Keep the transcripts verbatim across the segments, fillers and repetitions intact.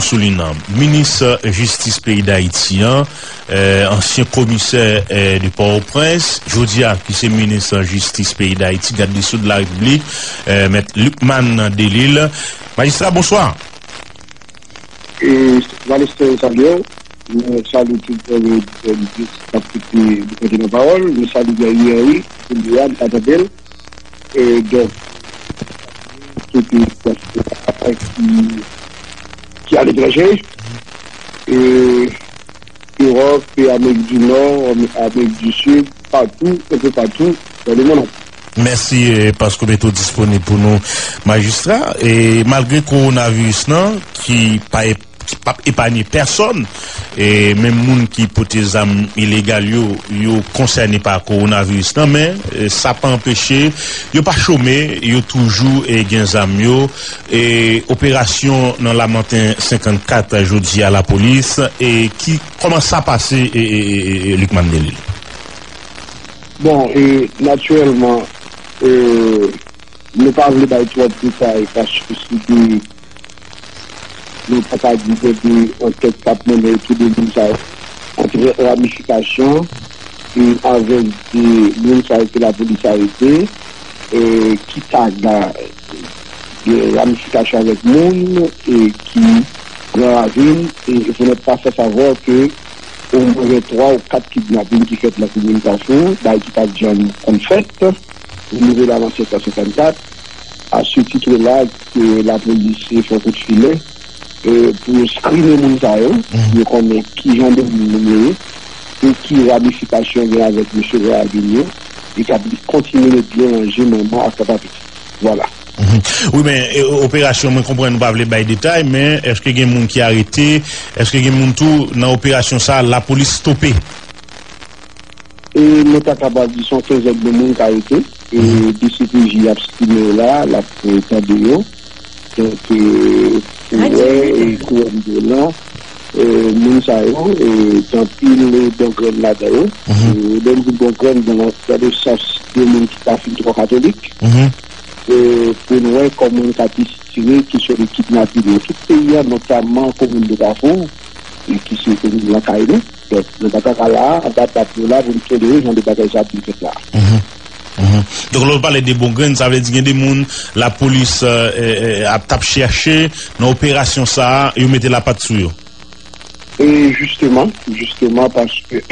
Soulinan, minis jistis peyi Dayiti an, eh, ansyen komisè, eh, de Pòtoprens, jodi a ki se minis jistis peyi Dayiti, gad de sou de la Repiblik, eh, mèt Lucmane Delille. Majistra, bonswa. E, Valestin, salye w. Mwen salye tout zanmi oditè, oditris k ap koute Li Konte Nan Pawòl. Mwen salye Guerrier, wi, Julian, Atandel. E, donk, tout dyaspora ki, ki aletranje. E, Ewòp, e Amerik di Nò, Amerik di Sid, patou, enpe patou, dans le monde. Mèsi, eh, paske w mete w disponib pou nou, majistra. E malgre kowonaviris lan, ki pa ep-, ki p ap epanye pèsòn, e menm moun ki pote zam ilegal yo, yo konsène pa kowonaviris lan, men, eh, sa pa anpeche yo pa chome, yo toujou, eh, gen zam yo. E operasyon nan Lamanten senkannkat jodi a lapolis, e ki, kòman sa pase, e, e, e, e, Lucmane Delille? Bon, e, natirèlman, e, nou pa vle bay twòp detay paske se de, nou pa ka di gen de ankèt k ap mennen otou de moun sa yo. Antre ramifikasyon, e, avèk de moun sa yo ke lapolis arete, e, ki saga de ramifikasyon avèk moun, e, ki pran ravin, e, Fenèt pa fè savwa ke omwen gen twa ou kat kidnapin ki fèt nan komin Kafou, bagay ki pa t janm konn fèt, pou rive la nan senkannkat. A se tit la, ke lapolis fè kout filè, e, pou yo skrine moun sa yo, pou yo konnen ki jan de moun yo ye, e ki ramifikasyon gen avèk mesye Gravin yo, e k ap kontinye met dlo nan je manman ak papa pitit. Vwala. Mhm. Wi, men, e, operasyon, mwen konprann nou pa vle bay detay, men èske gen moun ki arete? Èske gen moun tou nan operasyon sa a, lapolis stope? E nou ta kapab di se yon kenzèn de moun k arete. E D C P J ap skrine yo la, l ap, e, tande yo. Donk, e, pou wè, e, kouwè m di w lan, e, moun sa yo, e, gen anpil, e, bon grenn ladan yo. E, lè m di bon grenn, bon, nan, nan le sans de moun ki pa fin twò katolik. E, pou n wè kòman n ka desitire kesyon de kidnapin yo. Tout peyi a, notamman komin de Kafou, e ki se komin lakay nou. Donk, nou pa ta ka la, anba bab nou la, pou n tolere jan de bagay sa ap vin fèt la. Mhm. Mhm. Donk, lè w pale de bon grenn, sa vle di gen de moun lapolis, e, e, ap t ap chèche nan operasyon sa a, yo mete lapat sou yo. E jisteman, jisteman, paske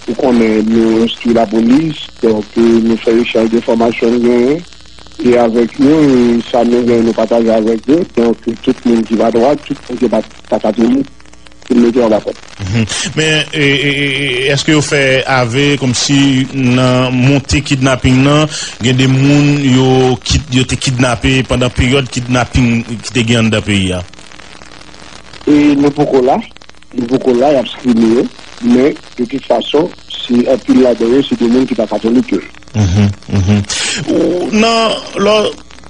ou konnen nou enstwi lapolis, donk, e, nou fè echanj de enfòmasyon nou genyen, e avèk yo, e sa nou genyen nou pataje avèk yo. Donk, tout moun ki pa dwat, tout moun ki pa, pa katolik, pou n mete yo anba kòd. Mhm. Men, e, e, e, e, èske yo fè ave kòmsi nan monte kidnaping nan, gen de moun yo kit-, yo te kidnape pandan peryòd kidnaping ki te gen anndan peyi a? E nou poko la. Nou poko la, y ap skrine yo. Men, de tout fason, se anpil ladan yo, se de moun ki pa katolik yo. Mhm, mhm. Ou, nan, lò,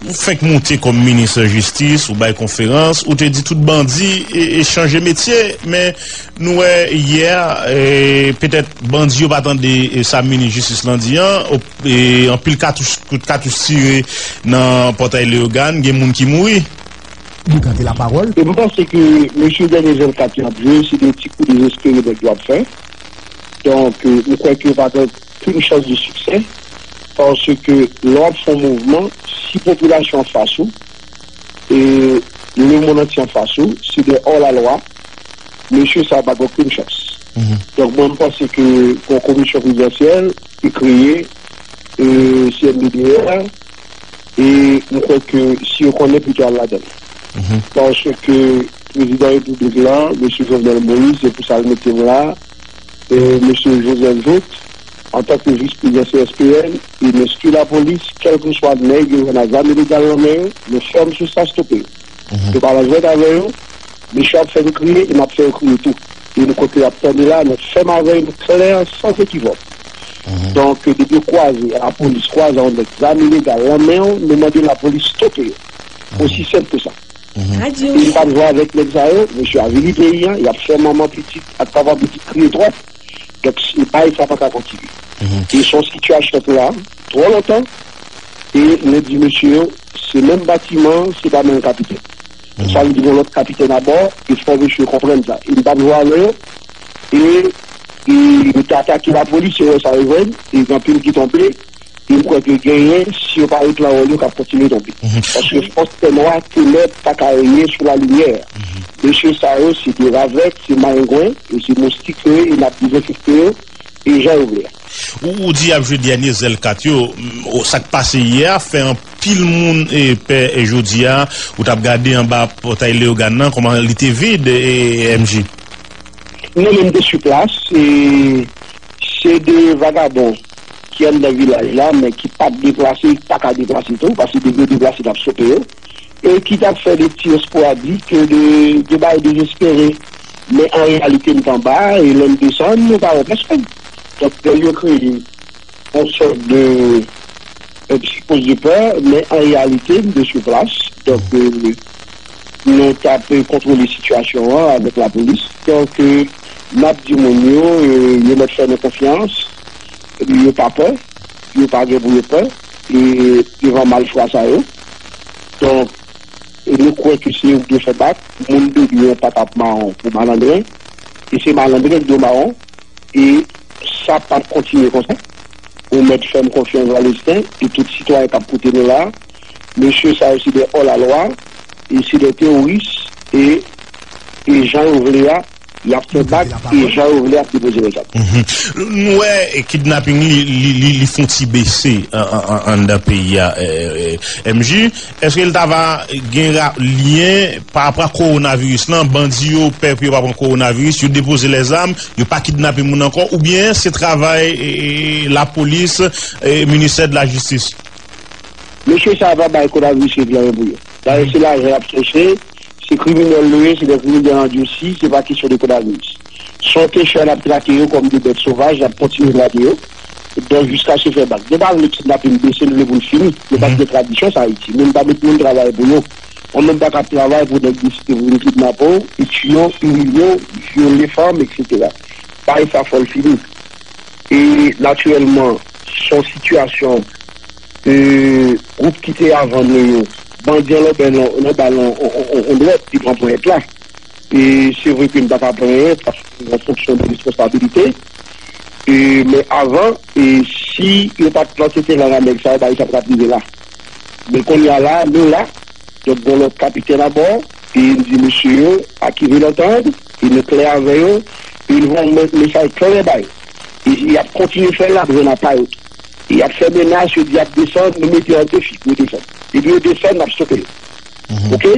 ou fenk monte kòm minis jistis, ou bay konferans, ou te di tout bandi e, e chanje metye, men nou wè yè, e, petèt bandi yo pa tande, e, sa minis jistis lan di an, o-, e, anpil katouch, kout katouch tire nan pòtay Leyogàn, gen moun ki mouri. Li kante lapawòl. E m panse ke mesye dènye zen kat yo ap jwe, se de ti kou dezespere nèg yo ap fè. Donk, e, m kwè ke yo pa gen okenn chans de siksè, paske lè w ap fè yon mouvman, si popilasyon an fas ou, e lemonn antye an fas ou, se de hors la loi, mesye sa yo pa gen okenn chans. Mhm. Donk, mwen, m panse ke yon komisyon prezidansyèl ki kreye, e, C N D D R, e m kwè ke si yo konnen, pito al ladan l. Mhm. Paske prezidan repiblik la, mesye Jovenel Moïse, se pou sa l mete m la, e, mesye Joseph Jouthe, antanke vis prezidan C S P N, e mesye lapolis, kèlkeswa nèg yo jwenn ak zam ilegal nan men yo, nou fèm sou sa, stope yo. Mhm. Nou pa nan jwèt avè yo, mesye ap fè nou kriye, e n ap fè yo kriye tou. E nou kote y ap tande la, nou fèm avè yo, nou klè, san ekivòk. Mhm. Donk, depi yo kwaze, lapolis kwaze yon nèg zam ilegal nan men yo, nou mande lapolis stope yo. Mhm. Osi senp ke sa. Mhm. E m p ap jwe avèk nèg sa yo, mesye avili peyi a, y ap fè manman pitit ak papa pitit kriye twòp. Donk, se bagay sa pa ka kontinye. Mhm. E se yon sitiyasyon ki la twò lontan, e nou di mesye yo, se menm batiman, se pa menm kapitèn. Sa vle di gen lòt kapitèn abò, e fò mesye yo konprann sa. E m t ap jwe avè yo, e, e yo te atake lapolis, yo wè sa yo jwenn, e gen anpil ki tonbe, e m kwè ke genyen, si yo pa ret nan wòl yo, k ap kontinye tonbe. Paske fòs fènwa, tenèb pa ka renye sou lalimyè. Mesye sa yo, se de ravèt, se marengwen, e se moustik yo ye, e n ap dezenfekte yo, e jan yo vle a. Ou, ou di y ap jwe dènye zèl kat yo, m, o, sa k pase yè a fè anpil moun, e, pè, e, jodi a, ou t ap gade anba pòtay Leyogàn nan, kòman li te vid, e, M J? Nou menm te sou plas, e, se de vagabon ki anndan vilaj la, men ki pa t deplase, pa ka deplase tou, paske depi yo deplase, n ap stope yo. E ki t ap fè de ti esporadik, de, de bagay dezespere. Men an reyalite, n t anba, e lè n desann, nou pa wè pèsonn. Donk, lè yo kreye yon sòt de, euh, psychose de peur, men an reyalite, n te sou plas. Donk, euh, nou t ap kontwole sitiyasyon an avèk lapolis. Donk, euh, n ap di moun yo, euh, yo mèt fè nou konfyans, yo pa pè, yo pa gen pou yo pè, e devan malfra sa yo. Donk, e nou kwè ke se yo ki dwe fè bak, moun debyen pa t ap mawon pou malandren, e se malandren ki dwe mawon, e sa p ap kontinye konsa. Ou mèt fè m konfyans, Valesten, e tout sitwayen k ap koute nou la, mesye sa yo se de hors la loi, e se de teworis, e, e jan yo vle a, y ap fè bak, e jan yo vle ap depoze lèzam. Nou wè, e, kidnaping li, li, li, li fon ti bese an, an, an, anndan peyi a, e, e, M J. Èske l ta va gen ra-, lyen pa rapò ak kowonaviris lan? Bandi yo pè pou yo pa pran kowonaviris, yo depoze lèzam, yo pa kidnape moun ankò, oubyen se travay, e, e, lapolis, e, ministè de la jistis? Mesye sa a pa bay kowonaviris yo plan pou yo. Dayè, se lajan y ap chèche, se kriminèl yo ye, se de kriminèl andisi, se pa kesyon de kowonaviris. Si w te chè n ap trake yo kòm de bèt sovaj, n ap kontinye trake yo. Donk, jiskaske fè bak. Nou pa vle kidnaping bese, nou vle pou l fini. Nou pa gen tradisyon sa Ayiti. Moun pa met moun travay pou yo. Yon moun pa ka travay pou nèg deside pou vin kidnape w, e tiye w, imilye w, vyole fanm, etsetera. Bagay sa fò l fini. E natirèlman, se yon sitiyasyon, e, gwoup ki te avan nou yo, bandi an lòbè nan, nan bal yon, yon, yon, yon dwèt, li pran ponyèt la. E se vre ke m pa ka plenyen, paske se yon fonksyon de responsabilite. E, men avan, e, si yo pa t lanse teren a nèg sa yo, bagay sa pa t ap rive la. Men kounye a la, nou la, donk, gen lòt kapitèn abò, e n di mesye yo, à qui veut l'entendre, e nou klè avè yo, e n voye yon mesaj klè ba yo. E y ap kontinye fè l, n ap jwenn apa yo tou. E y ap fè menas, yo di y ap desann, nou mete yo an defi pou yo desann. Depi yo desann, n ap stope yo. Oke?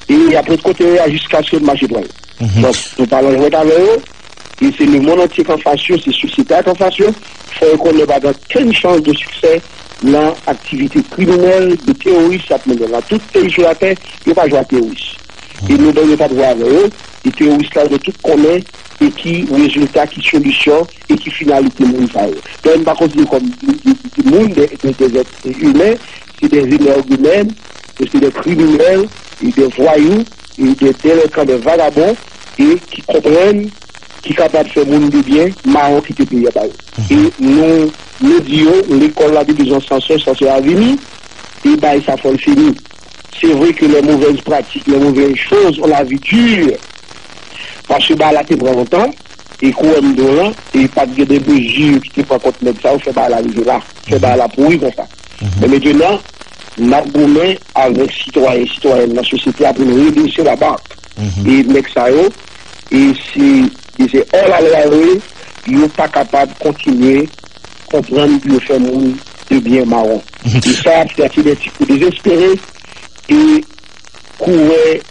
E y ap ret kote yo ye a jiskaske n mache pran yo. Donk, nou pa nan jwèt avè yo. E se lemonn antye k anfas yo, se sosyete a k anfas yo. Fò yo konnen pa gen okenn chans de siksè nan aktivite kriminèl, de teworis y ap mennen. Nan tout peyi sou latè, yo pa jwe ak teworis. E nou menm, nou p ap jwe avè yo. E teworis la, nou tout konnen e ki rezilta, ki solisyon e ki finalite moun sa yo. Donk, m pa konsidere kòm de, de, de moun, de, de, de zèt imen, se de zenèg imen, se de kriminèl, e de vwayou, e de delenkan, de vagabon, e ki konprann, ki kapab fè moun de byen, mawon kite peyi a ba yo. E nou, nou di yo, lekòl la te bezwen sansyon, sansyon a vini, e bagay sa fò l fini. Se vre ke les mauvaises pratiques, les mauvaises choses ont la vie dure, paske bagay la te pran lontan, e kou wè m di w lan, e pa t gen de mezi ki te pran kont nèg sa yo, fè bagay la rive la, fè bagay la pouri konsa. Men mentnan, n ap goumen avèk sitwayen, sitwayèn nan sosyete a pou n redrese la bark. E nèg sa yo, e se, e se hors la loi yo ye, yo pa kapab kontinye konprann pou yo fè moun de byen mawon. E sa y ap fè a se de ti kou dezespere, e kouwè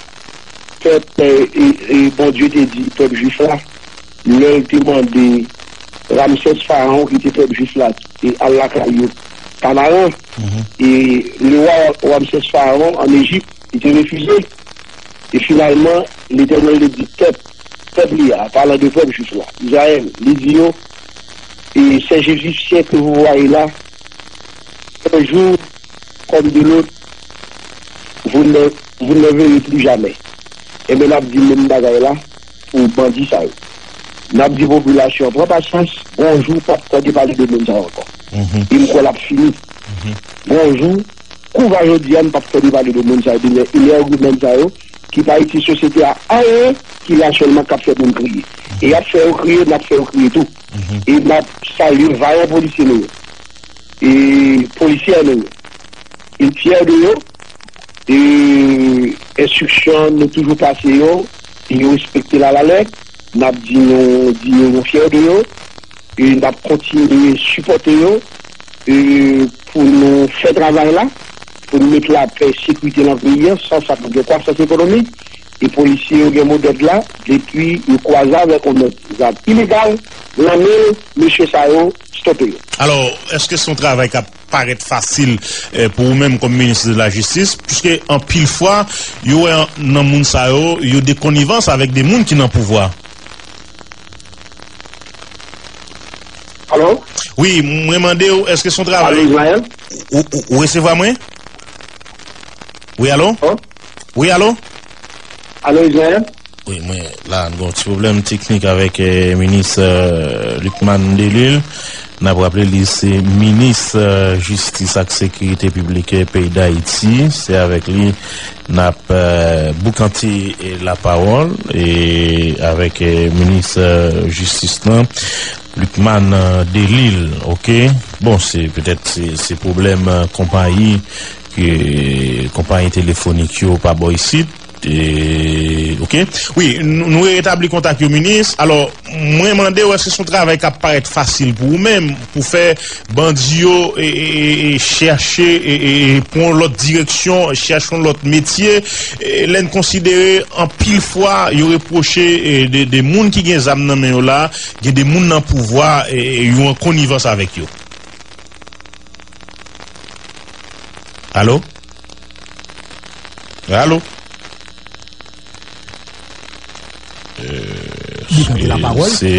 pèp, e, e, e Bondye te di pèp jwif la, lè l te mande Ramsès Farawon ki te pèp jwif la, e al lakay yo Kanaran. E le wa Ramsès Farawon an Ejip, li te refize. E finalman, Letènèl te di pèp, pèp li a, palan de pèp jwif la, Izrayèl, li di yo, e ces Égyptiens que vous voyez là, un jour comme de l'autre, vous ne, vous ne les verrez plus jamais. Enben, n ap di menm bagay la pou bandi sa yo. N ap di popilasyon an pran pasyans, gon jou p ap tande pale de moun sa yo ankò. E m kwè l ap fini. Gon jou, kouva jodi a, n p ap tande pale de moun sa yo, de lè, lè yo goumen sa yo, ki pa itil sosyete a anyen, ki la sèlman k ap fè moun kriye. E y ap fè yo kriye, n ap fè yo kriye tou. E n ap salye vayan polisye nou yo. E polisyè nou yo. E n fyè de yo. E enstriksyon nou toujou pase yo, e yo respekte l alaletè. N ap di nou, di yo nou fyè de yo. E n ap kontinye sipòte yo, e pou nou fè travay la, pou nou mete lapè, sekirite nan peyi a, san sa pou gen kwasans ekonomik. E polisye yo gen modòd la, depi yo kwaze avèk yon nèg zam ilegal nan men l, mesye sa yo stope yo. Alò, èske se yon travay k ap parèt fasil, eh, pou ou menm kòm minis de la jistis, piske anpil fwa, yo wè nan moun sa yo, yo de konivans avèk de moun ki nan pouvwa? Alo? Wi, mwen mande w, èske se yon travay... Alo, Ismaël? Ou, ou, ou resevwa mwen? Wi, alo? Alo? Wi, alo? Alo, Ismaël? Wi, mwen la, n gen yon ti pwoblèm teknik avèk, eh, minis, eh, Lucmane Delille. N ap raple, li se minis, eh, jistis ak sekirite piblik, eh, peyi Dayiti. Se avèk li n ap, eh, boukante, eh, lapawòl, eh, avèk, eh, minis, eh, jistis lan, Lucmane, eh, Delille, oke? Bon, se petèt se, se pwoblèm, eh, konpayi, ke konpayi telefonik yo pa bò isit. E, oke. Wi, nou, nou retabli kontak yo, minis. Alò, mwen mande w, èske se yon travay k ap parèt fasil pou ou menm, pou fè bandi yo, e, e, e, e, chèche, e, e, e, pran yon lòt direksyon, chèche yon lòt metye? E, lè n konsidere anpil fwa, yo repwoche, e, de, de moun ki gen zam nan men yo la, gen de moun nan pouvwa, e, e, yo an konivans avèk yo. Alo? Alo? Euh, Li pèdi lapawòl. Se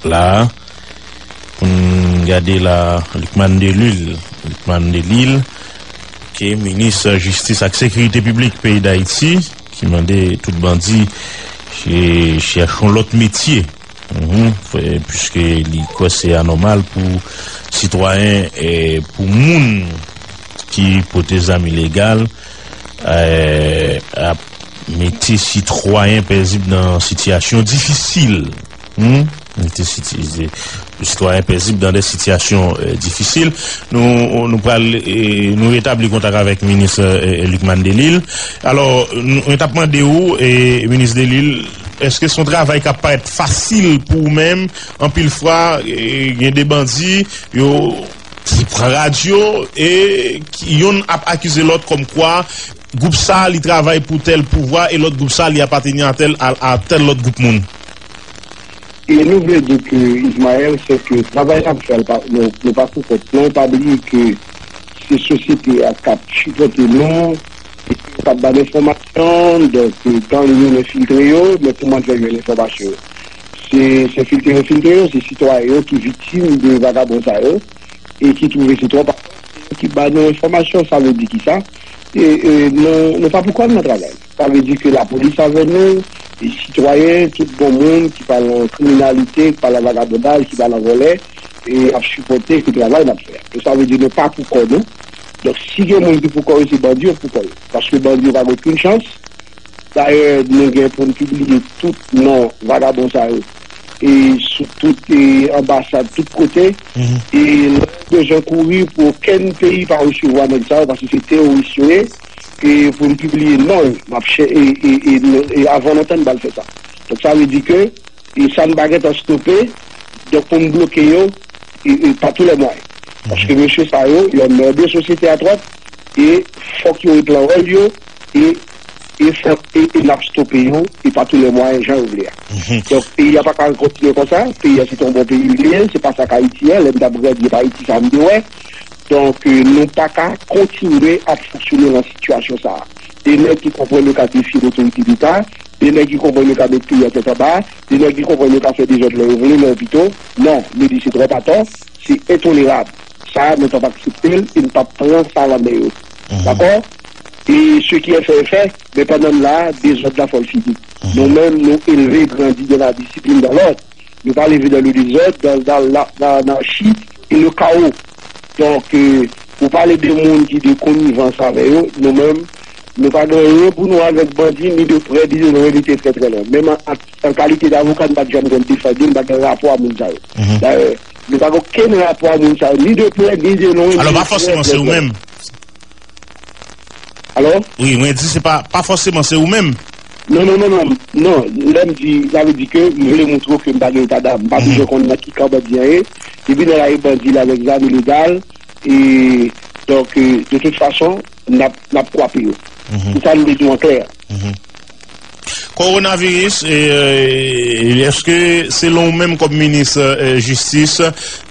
la pou n gade la, Lucmane Delille. Lucmane Delille, ki minis jistis ak sekirite piblik peyi Dayiti, ki mande tout bandi che-, chèche yon lòt metye. Mhm, fè-, piske li kwè se anòmal pou sitwayen, eh, pou moun ki pote zam ilegal, eh, ap mete sitwayen pezib nan sitiyasyon difisil. Hmm? Mete siti-, sitwayen pezib nan de sitiyasyon, eh, difisil. Nou, nou pral, eh, nou retabli kontak avèk minis, eh, Lucmane Delille. Alò, nou, nou t ap mande ou, eh, minis Delille, èske se yon travay k ap parèt fasil pou ou menm? Anpil fwa, e, gen de bandi, yo, ki pran radyo, e ki, youn ap akize lòt kòmkwa gwoup sa, li travay pou tèl pouvwa, e lòt gwoup sa, li apateni a tèl, a, a tèl lòt gwoup moun. E nou vle di ke, Ismaël, se ke travay n ap fè, l pa, nou, nou pa pou kont nou. Pa bliye ke se sosyete a k ap sipòte nou, e k ap ba n enfòmasyon, donk, e, tan yo enfiltre yo, men kòman fè jwenn enfòmasyon yo? Se, se filtre yo, filtre yo, se sitwayen yo ki viktim de vagabon sa yo, e ki twouve se twòp, ki ba nou enfòmasyon, sa vle di kisa? E, e, nou, nou pa pou kò n nan travay. Sa vle di ke lapolis avè nou, e sitwayen, tout bon moun ki pa nan kriminalite, ki pa nan vagabondaj, ki pa nan vòlè, e ap sipòte ke travay n ap fè a. E sa vle di nou pa pou kò nou. Donk, si gen moun ki pou kò yo, se bandi yo pou kò yo. Paske bandi yo pa gen okenn chans. Dayè, nou gen pou n pibliye tout non vagabon sa yo. E sou tout, e, anbasad, tout kote. Mhm. E nou bezwen kouri pou okenn peyi pa resevwa nèg sa yo, paske se teworis yo ye. E pou n pibliye non yo, n ap chè-, e, e, e, e avan lontan, n pral fè sa. Donk, sa vle di ke e sa n pa gentan stope, donk pou n bloke yo, e, e, pa tou lè mwayen. Paske mesye sa yo, yo mède sosyete a twòp, e fòk yo repran wòl yo, e, e fòk, e, e n ap stope yo, e pa tou lè mwayen jan yo vle a. Mhm. Donk, peyi a pa ka kontinye konsa, peyi a se te yon bon peyi li te ye, se pa sa k Ayiti a, lè m t ap grandi, e pa Ayiti sa m te wè. Donk, e, nou pa ka kontinye ap fonksyone nan sitiyasyon sa a. De nèg ki konprann yo ka defye lotorite Leta, de nèg ki konprann yo ka met peyi a tèt anba, de nèg ki konprann yo ka fè dezòd lè yo vle, lè yo pito. Non, nou di se twòp atò, se entolerab. Sa a, nou p ap aksepte l e n p ap pran sa nan men yo. Mhm. Dakò? E ce qui est fait est fait, men pandan n la, dezòd la fò l fini. Mhm. Nou menm, nou elve, grandi dans la discipline, dans l'ordre. Nou pa leve dans le désordre, dans, dans la, dans l'anarchie et le chaos. Donk, euh, pou pale de moun ki de konivans avè yo, nou menm, Nou pa gen anyen pou nou avèk bandi, ni de prè, ni de lwen, ni de trè, trè lwen. Menm an, an kalite davoka, nou pa t janm konn defann yo, nou pa gen rapò a moun sa yo. Dayè, nou pa gen okenn rapò a moun sa yo, ni de prè, ni de lwen, ni de trè, trè lwen. Alò, pa fòseman se ou menm. Alò? Wi, mwen di se pa, pa fòseman se ou menm. Non, non, non, non, non. Lè m di, sa vle di ke m vle montre w ke m pa gen eta dam. M pa bezwen konn nan ki kan bandi an ye. Depi nan lari bandi la avèk zam ilegal, e, donk, e, de tout fason, n ap, n ap kwape yo. Se sa m vle di w an klè. Kowonaviris, e, e, èske selon ou menm kòm minis, e, jistis,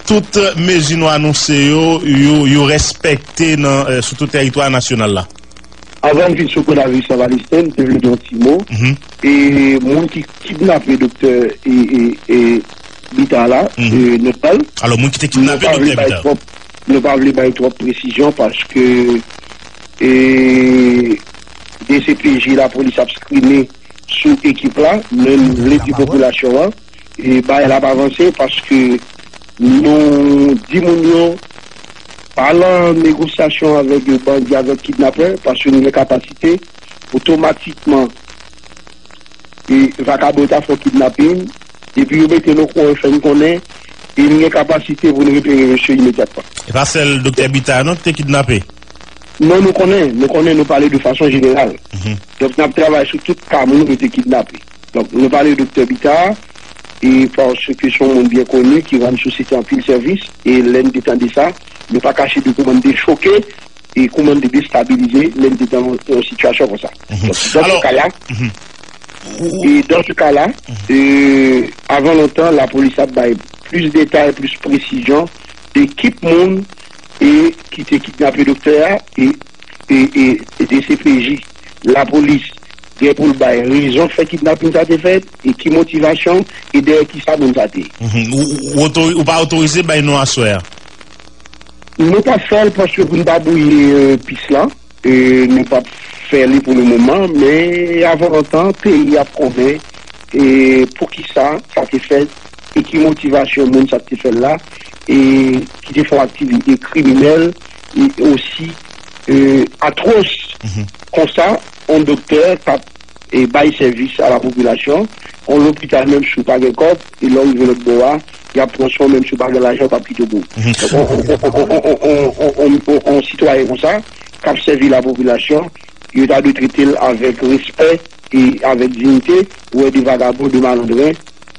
tout mezi nou anonse yo, yo, yo respekte nan, e, sou tout tèritwa nasyonal la? Avan m vin sou kowonaviris la, Valistin, m te vle di yon ti mo. E moun ki kidnape doktè e, e, e Bita la, e, Nòtbal. Alò, moun ki te kidnape doktè Bita. Nou pa vle bay twòp, nou pa vle bay twòp presizyon paske, e, D C P J, lapolis ap skrine sou ekip la, men nou vle di popilasyon an, e, bagay la ap avanse paske nou di moun yo, pa lan negosyasyon avèk bandi, avèk kidnapè, paske nou gen kapasite otomatikman, e, vakabon yo ta fè yon kidnapin, epi yo mete nou okouran, yo fè n konnen, e nou gen kapasite pou nou repere mesye imedyatman. E pa sèl doktè Bita non ki te kidnape? Non, nou konnen, nou konnen, nou pale de fason jeneral. Donk, n ap travay sou tout ka moun yo te kidnape. Donk, nou pale de doktè Bita, e paske se yon moun byen koni ki rann sosyete anpil sèvis, e lè n te tande sa, nou pa kache de kouman n te choke, e kouman n te destabilize, lè n te nan yon, yon sitiyasyon konsa. Donk, dans ce cas-là, e dans ce cas-là, e, avan lontan, lapolis ap bay plis detay, plis presizyon de ki moun e ki te kidnape doktè a, e, e, e, e D C P J, lapolis, gen pou l bay rezon fè kidnapin sa te fèt, e ki motivasyon, e dèyè ki sa moun sa te ye. Ou, ou, ou otori-, ou pa otorize bay non aswè a? Nou pa fè l paske pou n pa bwouye, e, pis la. E, nou p ap fè li pou le moman, men avan lontan, peyi ap konnen, e, poukisa sa te fèt, e ki motivasyon moun sa te fè l la, e ki te fè yon aktivite kriminèl, e osi, e, atwòs konsa, yon doktè k ap, e, bay sèvis a la popilasyon, yon lopital menm si w pa gen kòb, e lè w rive lòt bò a, y ap pran swen w menm si w pa gen lajan, yo p ap kite w pou. Donk, yon, yon, yon sitwayen konsa, k ap sèvi la popilasyon, yo ta dwe trete l avèk respè e avèk diyite, ou wè de vagabon, de malandren,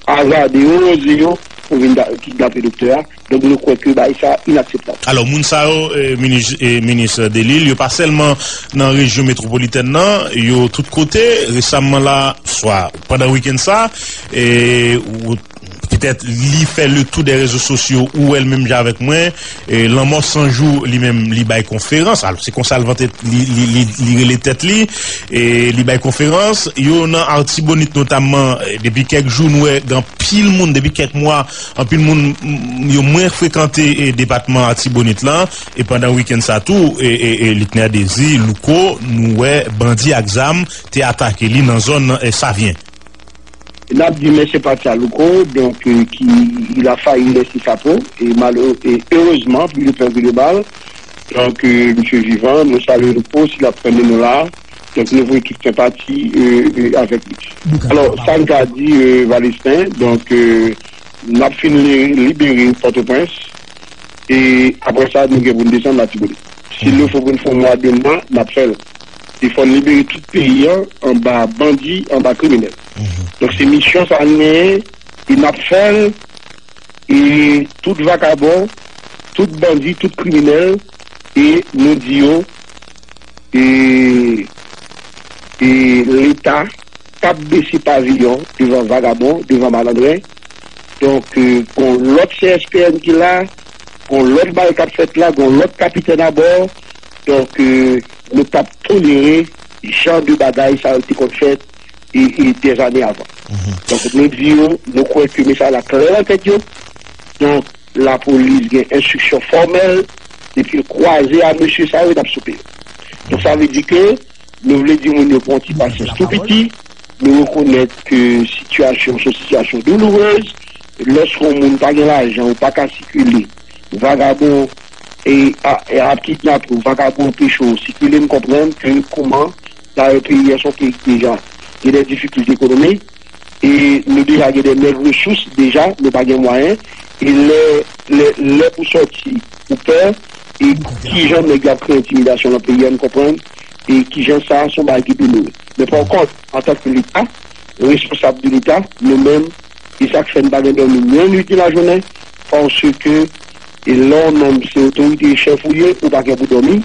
azade yo, oze yo, pou vin da-, kidnape doktè a. Donk, nou kwè ke bagay sa inakseptab. Alò, moun sa yo, e, minis, e, minis Delille, yo pa sèlman nan rejyon metwopolitèn nan, yo tout kote. Resaman la, swa pandan wikenn sa, e, ou petèt li fè le tou dè rezo sosyo, ou wè l menm jan avèk mwen, e, Lanmò San Jou, li menm, li bay konferans. Alò, se konsa l vante, li, li, li, li rele tèt li, e, li bay konferans. Yo nan Artibonit notamman, e, depi kèk jou, nou wè gen anpil moun, depi kèk mwa, anpil moun, m, yo mwen frekante, e, depatman Artibonit lan. E pandan wikenn sa tou, e, e, e, Likner Désir, Louko, nou wè bandi ak zam te atake li nan zòn, e, Savyen. N ap di men senpati a Louko, donk, e, ki, il a failli laisser sa peau, e malere-, e erezman, plis de pè ke de mal. Donk, e, misye vivan, nou salye Louko, si l ap tande nou la, donk, nou voye tout senpati, e, e, avèk li. Alò, sa n ka di, e, Valistin, donk, e, n ap fin li-, libere Pòtoprens, e apre sa, nou gen pou n desann Latibonit. Si l fo pou n fè yon mwa, de mwa, n ap fè l. E fò n libere tout peyi an anba bandi, anba kriminèl. Donk, se misyon sa n genyen, e n ap fè l, e tout vakabon, tout bandi, tout kriminèl, e nou di yo, e, e Leta p ap bese paviyon devan vagabon, devan malandren. Donk, e, gon lòt C S P N ki la, gon lòt bagay k ap fèt la, gon lòt kapitèn abò. Donk, e, nou p ap tolere jan de bagay sa yo te konn fèt e, e dèzane avan. Donk, nou di yo, nou kwè ke mesaj la klè nan tèt yo. Donk, lapolis gen enstriksyon fòmèl, depi l kwaze a mesye sa yo, n ap soupe yo. Donk, sa vle di ke nou vle di moun yo pran ti pasyans tou piti. Nou rekonèt ke sitiyasyon se yon sitiyasyon doulourez. Lòske yon moun pa gen lajan, ou pa ka sikile, vagabon e, a, e ap kidnape w, vagabon anpeche w sikile, n konprann ke kòman Dayè, peyi a se yon peyi ki deja gen de difikilte ekonomik, e nou deja gen de mèg resous, deja, nou pa gen mwayen, e lè, lè, lè pou sòti, ou pè, e kijan nèg yo ap kreye entimidasyon nan peyi a, nou konprann, e kijan sa, se yon bagay ki douloure. Men pa kont, antanke Leta, responsab de Leta, nou menm, e sa k fè n pa gen dòmi ni annwit ni lajounen, paske e lè yon nonm se otorite e chèf ou ye, ou pa gen pou dòmi,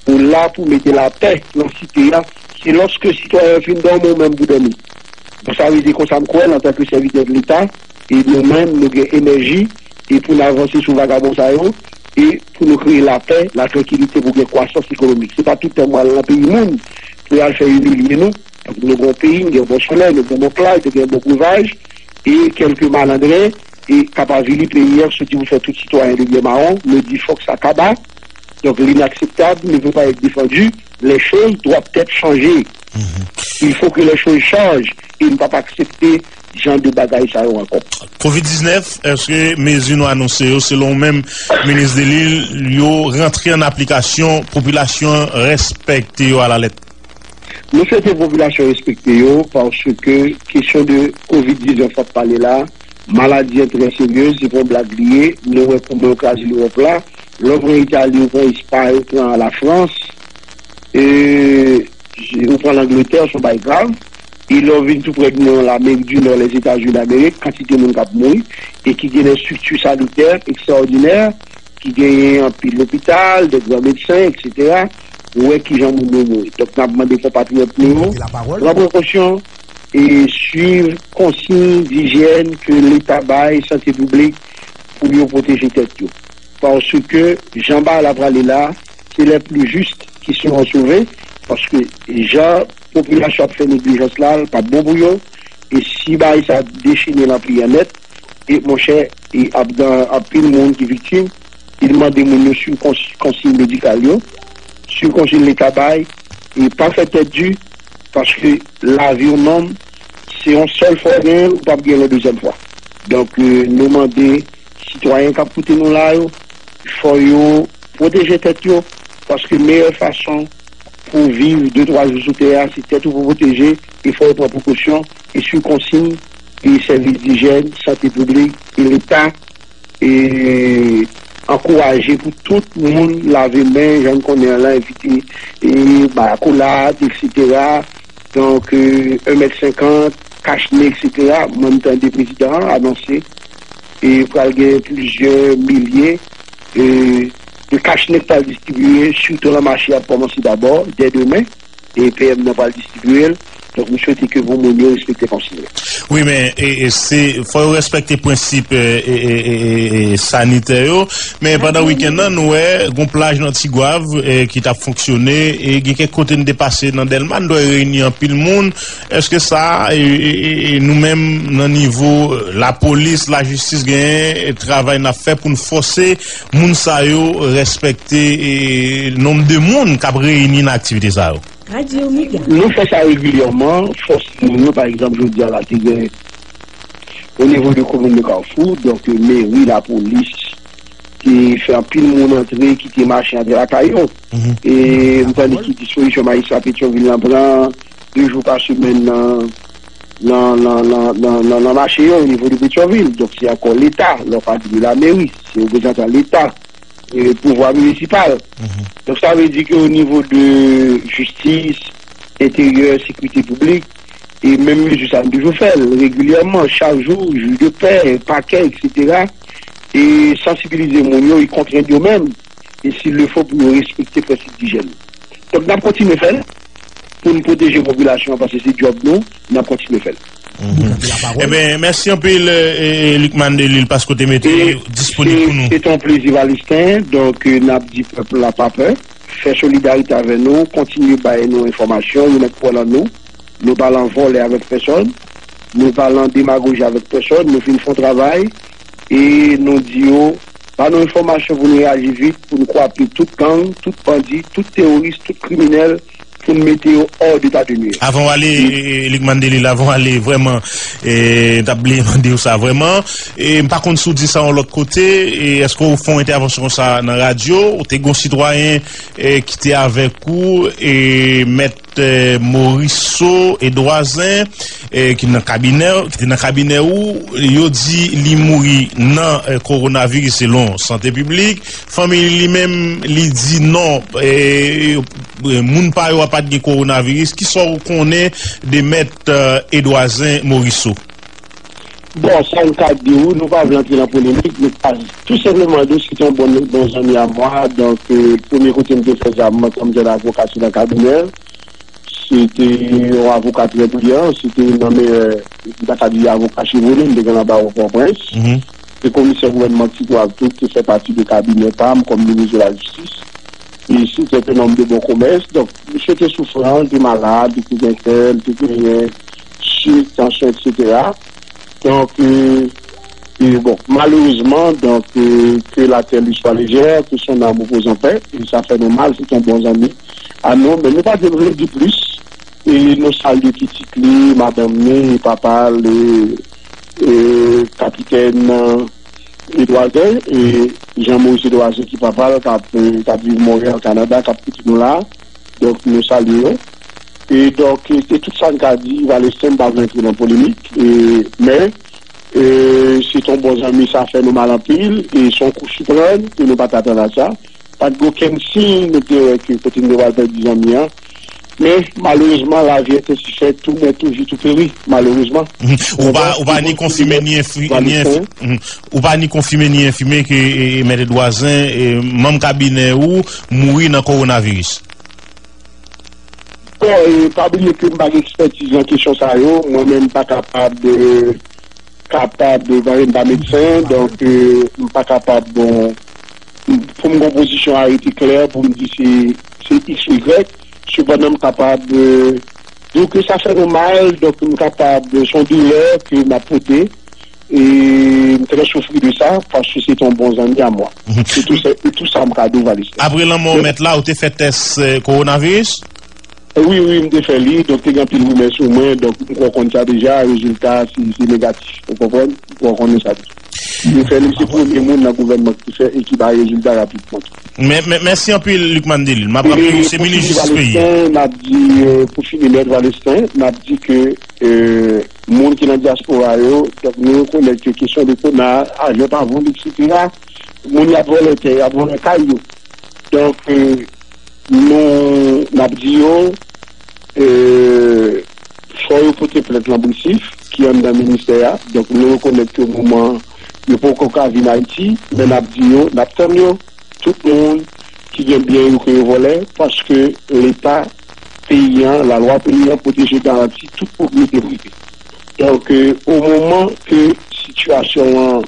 ou la pou mete lapè nan site a, se lòske sitwayen yo fin dòmi ou menm pou dòmi. Bon, sa vle di konsa m kwè l antanke sèvitè de Leta, e nou menm nou gen enèji, e pou n avanse sou vagabon sa yo, e pou nou kreye lapè, latrankilite pou gen kwasans ekonomik. Se pa tout tan m al nan peyi moun pou y al fè imilye nou. Donk, nou gen yon peyi, nou gen yon bon solèy, nou gen yon bon plaj, nou gen yon bon brevaj, e kèlke malandren e k ap avili peyi a, soti pou fè tout sitwayen de byen mawon, nou di fòk sa kaba. Donc, l'inakseptab ne peut pas être défendu, les choses doivent être changées. Il faut que les choses changent e n p ap aksepte jan de bagay sa yo ankò. Kovid diznèf, èske mezi nou anonse yo, selon ou menm, minis Delille, yo rantre an aplikasyon, popilasyon an respekte yo alalèt? Nou swete popilasyon respekte yo, paske kesyon de Kovid diznèf w ap pale la, maladi an trè serye, se pa yon blag li ye. Nou wè kouman yo kraze Lewòp la. Lè w pran Itali, ou pran Espay, ou pran Lafrans, e, ou pran Langletè, se yon bagay grav. E lè w vin tou prè de nou, Lamerik di Nò, Lèzetazini Damerik, kantite moun k ap mouri, e ki gen de estrikti sanitè ekstraòdinè, ki genyen anpil lopital, de gran medsen, etsetera, ou wè kijan moun yo mouri. Donk, n ap mande konpatriyòt nou yo pran prekosyon e swiv konsiy dijyèn ke Leta bay, sante piblik, pou yo pwoteje tèt yo. Paske jan bagay la prale la, c'est les plus justes qui seront sauvés, paske jan popilasyon ap fè neglijans la, l p ap bon pou yo. E si bagay sa dechene lan peyi a nèt, e monchè, e ap gen anpil moun ki viktim. Li mande moun yo swiv kons- konsiy medikal yo, swiv konsiy Leta bay, e pa fè tèt di, paske lavi yon nonm, se yon sèl fwa w genyen l, ou p ap genyen l yon dezyèm fwa. Donk, e, nou mande sitwayen k ap koute nou la yo, fò yo pwoteje tèt yo, paske meyè fason pou viv de twa jou sou tè a, se tèt ou pou pwoteje, e fò yo pran prekosyon, e swiv konsiy, e sèvis dijyèn, sante piblik, e Leta, e ankouraje pou tout moun lave men, jan n konnen an la, evite, e, bay akolad, etsetera. Donk, e, en mèt senkant, kach nen, etsetera. Mwen, m tande prezidan an anonse, e pral gen plizyè milye, e, de kach nen k pral distribye, sitou lan mache a ap kòmanse dabò, dè demen, e P M nan pral distribye l. Donk, m swete ke pou moun yo respekte konsiy yo. Wi, men, e, e, se, fò yo respekte prensip, e, e, e, e, e, sanitè yo. Men pandan wikenn nan, nou wè, gon plaj nan Tigwav, e, ki t ap fonksyone, e gen kèk kote n te pase nan Dèlma, n t wè reyini anpil moun. Èske sa, e, e, e, e, nou menm, nan nivo, e, lapolis, lajistis, gen, e, travay n ap fè pou n fòse moun sa yo respekte, e, nonb de moun k ap reyini nan aktivite sa yo? Radio Mega. Nou fè sa regilyèman, fòse moun yo, pa egzanp, jodi a la, te gen o nivo de komin de Kafou, donk, meri, lapolis, te fè anpil moun antre, ki te mache antre lakay yo. E m tande ki dispozisyon majistra Petyonvil lan pran de jou pa semèn nan, nan, nan, nan, nan, nan, nan mache yo, o nivo de Petyonvil. Donk, se ankò Leta, lè w pale de lameri, se reprezantan Leta, e, pouvwa minisipal. Donk, sa vle di ke o nivo de jistis, enteryè, sekirite piblik, e menm mezi sa, n toujou fè l regilyèman, chak jou, jij de pè, pakè, etsetera, e sansibilize moun yo, e kontrenn yo menm, e si le fo pou yo respekte prensip dijyèn. Donk, n ap kontinye fè l pou n pwoteje popilasyon an, paske se djòb nou, n ap kontinye fè l. Ebyen, mèsi anpil, e, e, Lucmane Delille, paske w te mete disponib pou nou. Se, se te yon plezi, Valistin. Donk, e, n ap di pèp la pa pè, fè solidarite avè nou, kontinye bay nou enfòmasyon, remèt kwè lan nou. Nou pa lan vòlè avèk pèsòn, nou pa lan demagoji avèk pèsòn, nou fin fè yon travay, e nou di yo, ba nou enfòmasyon pou nou reyaji vit, pou nou kwape tout gang, tout bandi, tout teworis, tout kriminèl, pou n mete yo hors d'état de nuire. Avan w ale, e, e, Lucmane Delille, avan w ale, vrèman, e, m t ap bliye mande w sa, vrèman. E, m pa konn si w di sa yon lòt kote, e, èske w fè yon entèvansyon konsa nan radyo, ou te gen yon sitwayen, e, ki te avèk ou, e, mèt eh, Morisseau Edouazen, eh, ki nan kabinè, ki te nan kabinè ou, yo di li mouri nan, eh, kowonaviris selon Sante Piblik. Fanmi li menm, li di non, eh, eh, moun pa yo a pa t gen kowonaviris. Kisa w konnen de mèt, eh, Edouazen Morisseau? Bon, sa m ka di w, nou pa vle antre nan polemik, nou ka tou senpleman di w se te yon bon, bon zanmi a mwa, donk, eh, premye kote m te fè zam, mwen, kòm jèn avoka, se nan kabinè. Se te yon avoka trè briyan, se te youn nan meyè, m ta ka di avoka chevole, m te gen nan bawo Pòtoprens. Se komisè gouvènman Ti Gwav tou, ki fè pati de kabinè pa m kòm minis de la jistis. E se te yon nonm de bon komès. Donk, misye te soufran, li te malad, li te gen kè, li te genyen sik, tansyon, etsetera. Donk, euh, e bon, malerezman, donk, euh, que la terre lui soit légère, que son âme repose en paix, e sa fè nou mal, se te yon bon zanmi a nou, men nou pa te vle di plis, e nou salye pitit li, madanm li, papa l, e, e kapitèn, euh, Edouazen, e Jean Maurice Edouazen ki papa l, k ap, euh, k ap viv Monreyal, Kanada, k ap koute nou la. Donk, nou salye yo. E donk, e, e tout sa n ka di, Valesten, m pa vle antre nan polemik, e, men, e, se t on bon zanmi, sa fè nou mal anpil, e se yon kou siprann, e nou pa t atann a sa. Pa t gen okenn siy, nou te wè ke kote n te pral pèdi zanmi an. Men, malerezman, la vie est ainsi faite, tout naît, tout vit, tout périt, malerezman. Mhm. Ou pa, ou pa ni konfime, ni enfi-, ni enfi-, mhm. Ou pa ni konfime, ni enfime ke, e, e, Mèt Edouazen, e, manm kabinè ou, mouri nan kowonaviris? Bon, e, pa bliye ke m pa gen ekspètiz nan kesyon sa yo. Mwen menm, m pa kapab, e, kapab, e, paske m pa medsen, donk, e, m pa kapab, bon, pou m gen yon pozisyon arete klè pou m di se, se X ou Y. Sepandan, m kapab, e, di w ke sa fè nou mal, donk m kapab, e, se yon doulè ke m ap pote. E m trè soufri de sa, paske se te yon bon zanmi a mwen. Mhm. Se tou sa, se tou sa m ka di w, Valesten. Apre lanmò mèt la, ou te fè tès, eh, kowonaviris? Eh, wi, wi, m te fè li. Donk, te gen anpil rimè sou mwen. Donk, m kwè w konn sa deja. Rezilta, se, se negatif. Ou konprann? M kwè w konnen sa deja. M te fè li, se premye moun nan gouvènman ki fè e ki bay rezilta rapidman. Men, men, mèsi anpil, Lucmane Delille. M ap raple w, se minis jistis peyi a. N ap di, eh, pou fini nèt, Valesten, n ap di ke, eh, moun ki nan dyaspora yo, donk, nou rekonèt ke kesyon de kona, avyon pa vole, etsetera. Moun y ap vòlè tè, y ap vòlè kay yo. Donk, eh, nou, n ap di yo, eh, fò yo pote plent lan Brisif, ki anndan ministè a. Donk, nou rekonèt ke moman yo poko ka vin Ayiti, men n ap di yo, n ap tann yo, tout moun ki gen byen yo ke yo vòlè, paske Leta, peyi an, lalwa peyi an pwoteje, garanti tout pwopriyete prive. Donk, eh, o moman ke sitiyasyon an,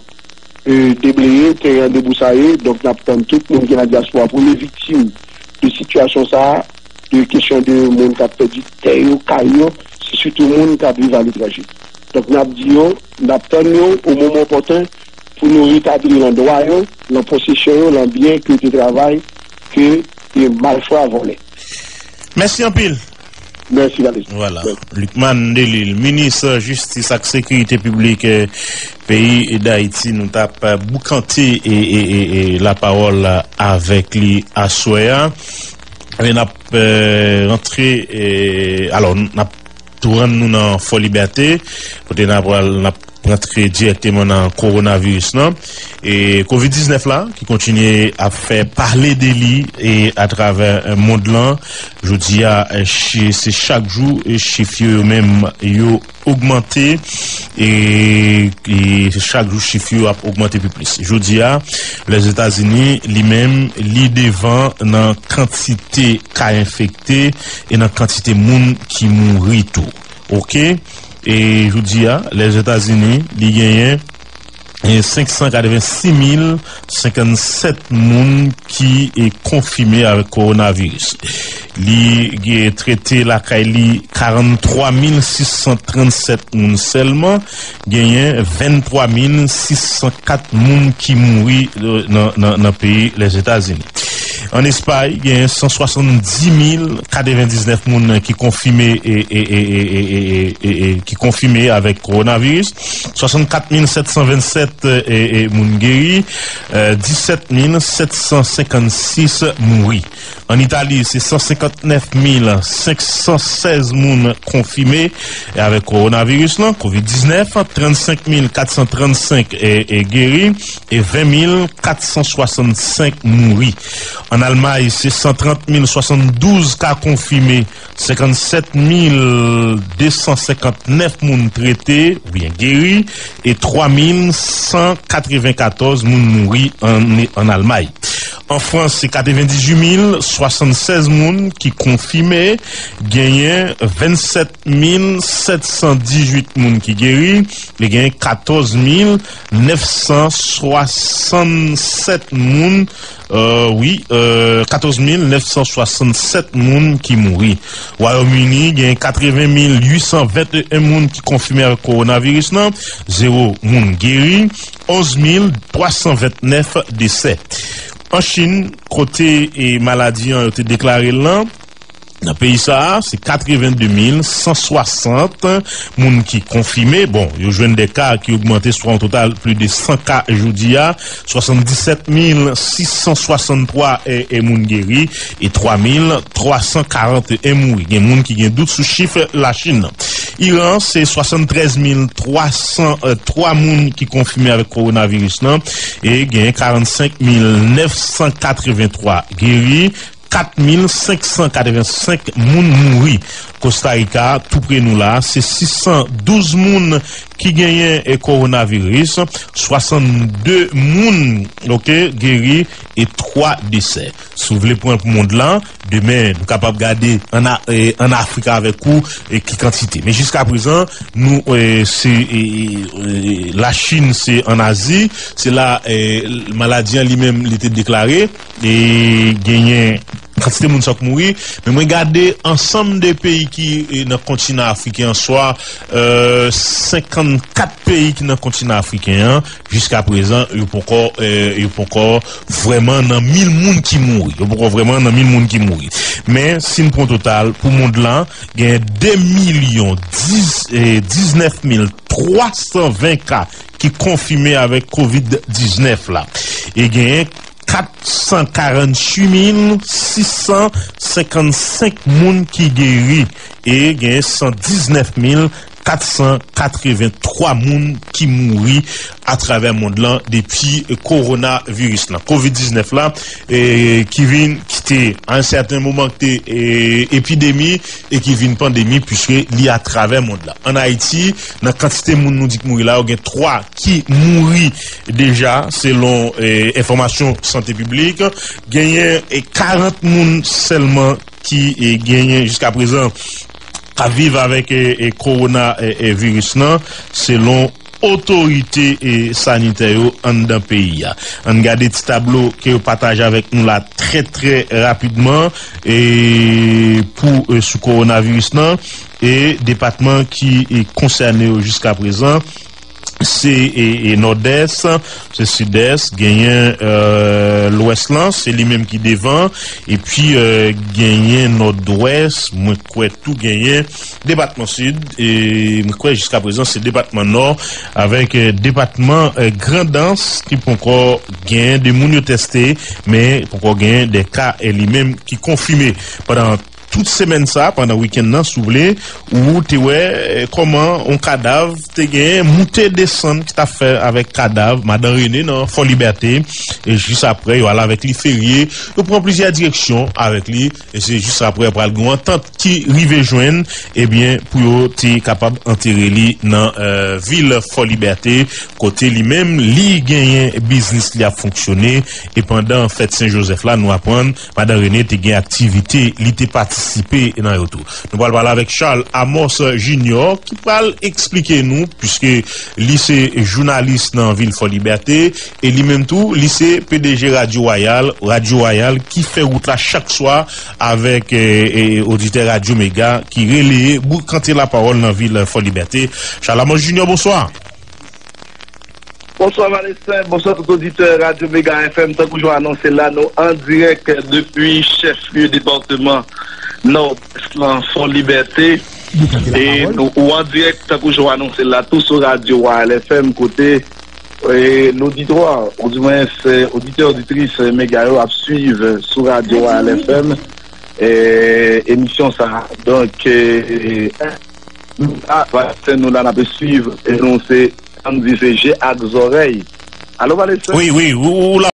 eh, debleye, teren an debousaye, donk n ap tann tout moun ki nan dyaspora, premye viktim de sitiyasyon sa a, de kesyon de moun k ap pèdi tè yo, kay yo, se sitou moun k ap viv aletranje. Donk, n ap di yo, n ap tann yo o moman opòten pou nou retabli lan dwa yo, lan posesyon yo, lan byen ke yo te travay, ke, ke malfra vòlè. Mèsi anpil. Mèsi, Valesten. Vwala. Mèsi. Lucmane Delille, minis jistis ak sekirite piblik, eh, peyi Dayiti, nou t ap, eh, boukante e, e, e, e lapawòl avèk li aswè a. E n ap, eh, rantre, eh, alò, n ap tou rann nou nan Fòlibète, kote n ap pral, n ap rantre dirèkteman nan kowonaviris lan. E kovid diznèf la, ki kontinye ap fè pale de li e atravè, eh, mond lan, jodi a, eh, chi-, se chak jou, eh, chif yo, yo menm, yo ogmante, e, e chak jou chif yo ap ogmante pi plis. Jodi a, Lèzetazini, li menm, li devan nan kantite ka enfekte e nan kantite moun ki mouri tou. Oke? E jodi a, Lèzetazini, li genyen, e, senk san katrevensis mil senkannsèt moun ki, e, konfime avèk kowonaviris. Li gen trete lakay li karannntwa mil sis san trannsèt moun sèlman, genyen venntwa mil sis san kat moun ki mouri, e, nan, nan, nan peyi Lèzetazini. An Espay, gen san swasanndis mil katrevendiznèf moun ki konfime e, e, e, e, e, e, e, e, ki konfime avèk kowonaviris, swasannkat mil sèt san vennsèt, e, e, moun geri, e, disèt mil sèt san senkannsis mouri. An Itali, se san senkannèf mil senk san sèz moun konfime avèk kowonaviris lan, kovid diznèf, trannsenk mil kat san trannsenk e, e geri, e ven mil kat san swasannsenk mouri. An Almay, se san trant mil swasanndouz ka konfime, senkannsèt mil de san senkannèf moun trete oubyen geri, e twa mil san katrevenkatòz moun mouri an, an Almay. An Frans, se katrevendizuit mil swasannsèz moun ki konfime, genyen vennsèt mil sèt san dizuit moun ki geri, e genyen katòz mil nèf san swasannsèt moun, e, wi, e, katòz mil nèf san swasannsèt moun ki mouri. Wayòm Ini, genyen katreven mil uit san venteyen moun ki konfime avèk kowonaviris lan, zewo moun geri, onz mil twa san ventnèf desè. An Chin, kote, e, maladi an yo te deklare l lan, nan peyi sa a, se katrevende mil san swasant moun ki konfime. Bon, yo jwenn de ka ki ogmante, swa yon total plis de san ka jodi a, swasanndisèt mil sis san swasanntwa e, e moun geri, e twa mil twa san karanteyen mouri. Gen moun ki gen dout sou chif Lachin nan. Iran, se swasanntrèz mil twa san twa moun ki konfime avèk kowonaviris lan, e gen karannsenk mil nèf san katrevenntwa geri, kat mil senk san katrevensenk moun mouri. Kostarika, tou pre nou la, se sis san douz moun ki genyen, e, kowonaviris, swasannde moun, oke, geri, e twa desè. Si w vle pran pou mond lan, demen, nou kapab gade ann A-, e, ann Afrik avèk ou, e ki kantite. Men jiskaprezan, nou, e, se, e, e, e, Lachin, se ann Azi, se la, e, maladi an li menm, li te deklare, e genyen kantite moun sa k mouri, men mwen gade ansanm de peyi ki, e, nan kontinan afriken an, swa, e, senkannkat peyi ki nan kontinan afriken an, jiskaprezan, yo poko, e, yo poko vrèman nan mil moun ki mouri. Yo poko vrèman nan mil moun ki mouri. Men, si n pran total, pou mond lan, gen de milyon diz, e, diznèf mil twa san ven ka ki konfime avèk kovid diznèf la. E genyen kat san karanntuit mil sis san senkannsenk moun ki geri. E genyen san diznèf mil kat san katrevenntwa moun ki mouri atravè mond lan depi kowonaviris lan, kovid diznèf la, e, ki vin, ki te, a yon sèten moman, ki te, e, epidemi, e ki vin pandemi, piske li atravè mond lan. Ann Ayiti, nan kantite moun nou di k mouri la, yo gen twa ki mouri deja, selon, e, enfòmasyon sante piblik. Genyen, e, karant moun sèlman ki, e, genyen jiskaprezan k ap viv avèk, e, e, kowona, e, e, viris lan, selon otorite, e, sanitè yo anndan peyi a. Ann gade ti tablo ke yo pataje avèk nou la trè, trè rapidman, e, pou, e, sou kowonaviris lan, e depatman ki, e, konsène yo jiskaprezan, se, e, e, Nòdès, se Sidès, genyen, e, Lwès lan, se li menm ki devan, epi, e, genyen Nòdwès, mwen kwè tou genyen depatman Sid, e mwen kwè jiskaprezan se depatman Nò, avèk, e, depatman, e, Grandans ki poko genyen de moun yo tèste, men poko genyen de ka, e, li menm ki konfime. Pandan tout semèn sa, pandan wikenn nan, si w vle, ou te wè, e, kòman yon kadav te gen moute desann ki t ap fè avèk kadav Madan Rene nan Fò Libète, e jis apre, yo al avèk li ferye, yo pran plizyè direksyon avèk li, e se jis apre pral gen yon antant ki rive jwenn, ebyen, pou yo te kapab antere li nan, e, vil Fò Libète, kote li menm, li genyen biznis li ap fonksyone, e pandan fèt Sen Jozèf la, nou aprann Madan Rene te gen aktivite, li te patisipe nan yo tou. Nou pral pale avèk Charles Amos Junior, ki pral eksplike nou, piske li se jounalis nan vil Fò Libète, e li menm tou, li se P D G Radyo Wayal, Radyo Wayal ki fè wout la chak swa avèk, e, e, oditè Radyo Mega ki releye boukante lapawòl nan vil Fò Libète. Charles Amos Junior, bonswa. Bonswa Valesan, bonswa tout oditè Radyo Mega F M. Tankou jan anonse la, nou an dirèk depi chèf lye depatman Nòdès lan, Fò Libète. E nou ou an dirèk tankou jan anonse la tou sou radyo Royal F M kote e, loditwa, ou di mwen se oditè oditris Mega yo ap swiv sou radyo Royal F M e, emisyon sa. Donk, e, nou la, nou la n ap swiv e nou se Ann di se je ak zòrèy. Alo, Valesan? Wi, wi, ou, ou la.